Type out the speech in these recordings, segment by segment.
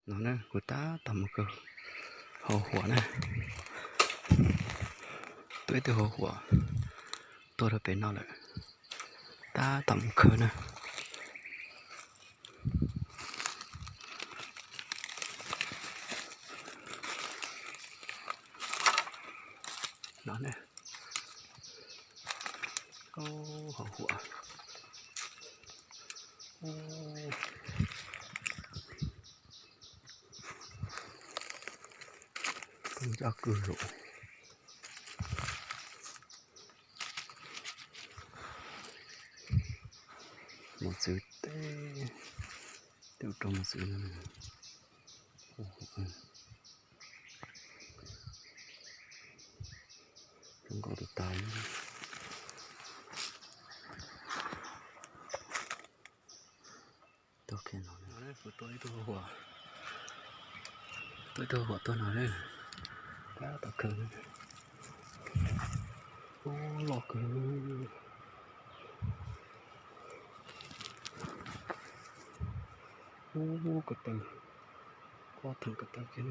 No na, kuv tab tom mus kaw hau huam na. Tuaj ib tug hau huam tuaj rau pem no lawm, tab tom mus kaw na. No na, hau huam. Poob ncaj kawg li. Mos txwv teb, tej rau mos txwv no. Zoo nkauj tas tas li. Tua ib tug hau huam, tua ib tug hau huam tuaj no na. Tab tom kaw, ub, loj kawg. Ub, ko taw, ko theem ko taw kiag.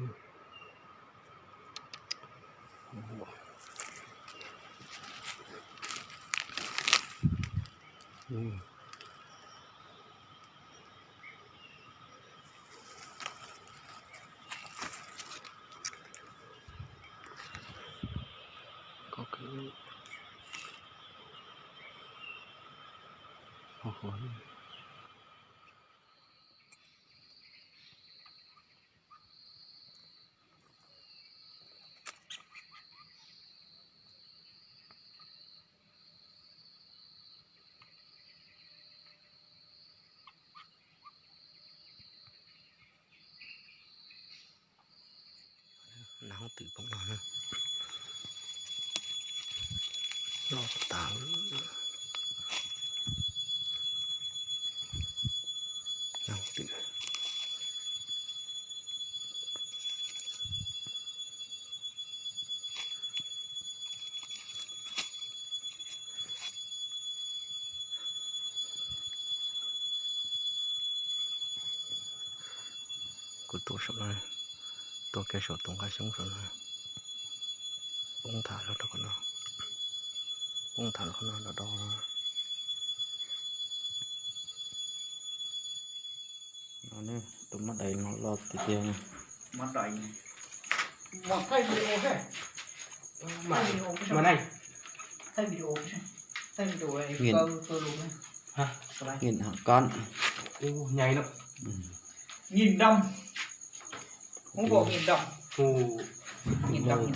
Nag hoob twm poob no na. Loj tas. Nag hoob twm. Kuv tua saum no, tua kiag saum tus nqaj xyoob saum no. Poob tham lawm rau qhov no, poob tham lawm qhov no do do. Tus mab dais no loj tiag tiag. Mab dais. Mas thaij video seb. Thaij video seb. Thaij video seb. Thaij video kaw kaw lus. Hab, nghìn hạt cán. Ub, nyais lawm. Nghìn đồng. Không có nghìn đồng. Hu, nghìn đồng, nghìn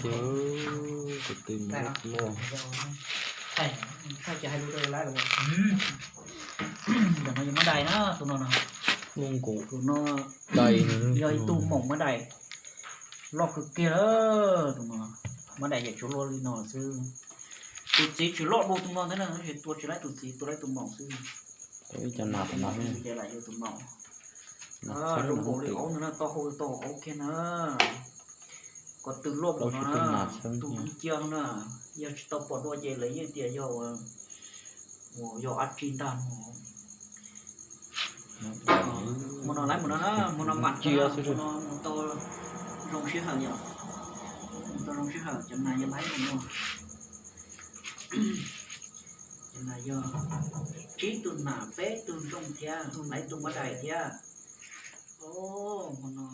đồng. Thaij, thaij ces hais lus rau lawv. Ntawm no yog mab dais na, tus no na. Tus no yog ib tug maum mab dais loj kawg kiag lawm tus no. Mab dais yam tsuas luaj li no xwb. Tus txiv tsis loj dua tus no thiab na, tab sis tua tsis laib tus txiv, tua laib tus maum xwb. Ib co nas no ces lam yog tus maum. Zoo nkaus li aub ntawd na, tau hau tau aub kiag na. Ko tw loj npaum no na, tus cia no na, yog tsis tau pom dua ces lawv yeej tias yog, yog dab tsi ntag no. Hmo no laib mus no na, hmo no mam cia, hmo no mus tau zoo sij hawm yom. Mus tau zoo sij hawm cov nas yog laib mus no. Cov nas yog tsib tug nas peb tug nplooj thiab laib tug mab dais thiab. Hmo no